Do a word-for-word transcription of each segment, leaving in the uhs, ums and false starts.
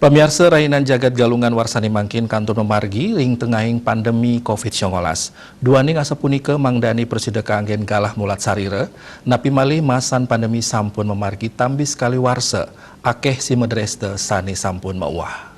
Pamiarsa, rahinan jagat Galungan warsane mangkin kantun mamargi ring tengahing pandemi covid sangalas. Duaning asapunika mangdani prasida kaanggen galah mulat sarira, napi malih masan pandemi sampun mamargi tambis kalih warsa, akeh sima dresta sane sampun mauwah.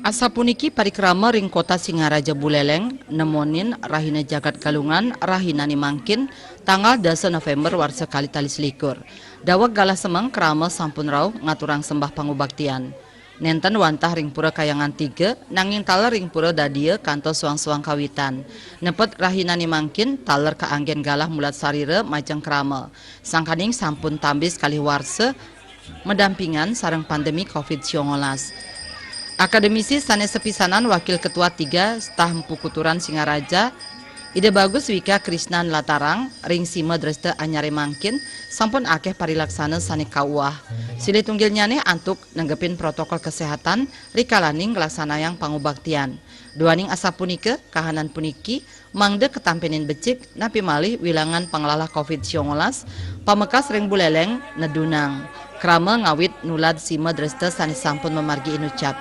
Asapuniki parikrama ring Kota Singaraja Buleleng, nemonin Rahina Jagat Galungan, rahinane mangkin, tanggal dasa November warsa kalih tali selikur. Daweg galah semeng krama sampun rauh ngaturang sembah pangubaktian. Nenten wantah ring Pura Kayangan Tiga, nanging taler ring Pura Dadia kantos suang-suang kawitan. Nepet rahinane mangkin, taler kaanggen galah mulat sarira majeng krama. Sangkaning sampun tambis kalih warsa, madampingan sareng pandemi covid sangalas. Akademisi sane sepisanan Wakil Ketua Tiga Staf Empu Kuturan Singaraja, Ida Bagus Wika Krisnan Latarang, ring sima dresta anyare mangkin, sampun akeh parilaksana sane kauwah. Silih tunggilnyane antuk nenggepin protokol kesehatan, rikalaning nglaksanayang pangubaktian. Duaning asapunika, kahanan puniki, mangda katampenin becik, napi malih wilangan panglalah covid sangalas, pamekas ring Buleleng, nedunang. Krama ngawit nulad sima dresta sane sampun mamargi inucap.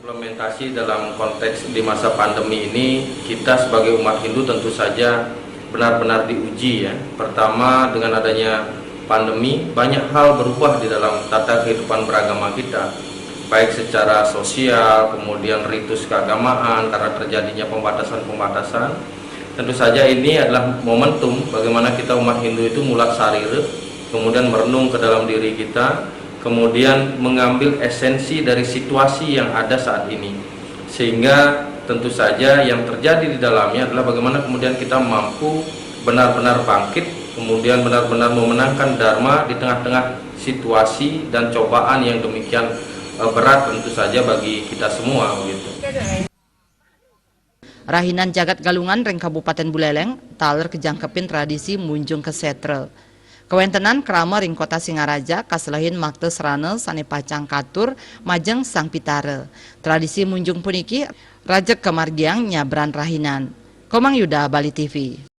Implementasi dalam konteks di masa pandemi ini, kita sebagai umat Hindu tentu saja benar-benar diuji, ya. Pertama, dengan adanya pandemi, banyak hal berubah di dalam tata kehidupan beragama kita, baik secara sosial, kemudian ritus keagamaan karena terjadinya pembatasan-pembatasan. Tentu saja ini adalah momentum bagaimana kita umat Hindu itu mulat sarira, kemudian merenung ke dalam diri kita, kemudian mengambil esensi dari situasi yang ada saat ini. Sehingga tentu saja yang terjadi di dalamnya adalah bagaimana kemudian kita mampu benar-benar bangkit, kemudian benar-benar memenangkan Dharma di tengah-tengah situasi dan cobaan yang demikian, eh, berat tentu saja bagi kita semua, begitu. Rahinan Jagat Galungan ring Kabupaten Buleleng, taler kajangkepin tradisi munjung ka setra. Kawentenan krama ring Kota Singaraja kaselehin makta srana sane pacang katur majeng Sang Pitara. Tradisi munjung puniki rajeg kamargiang nyabran rahinan. Komang Yuda, Bali T V.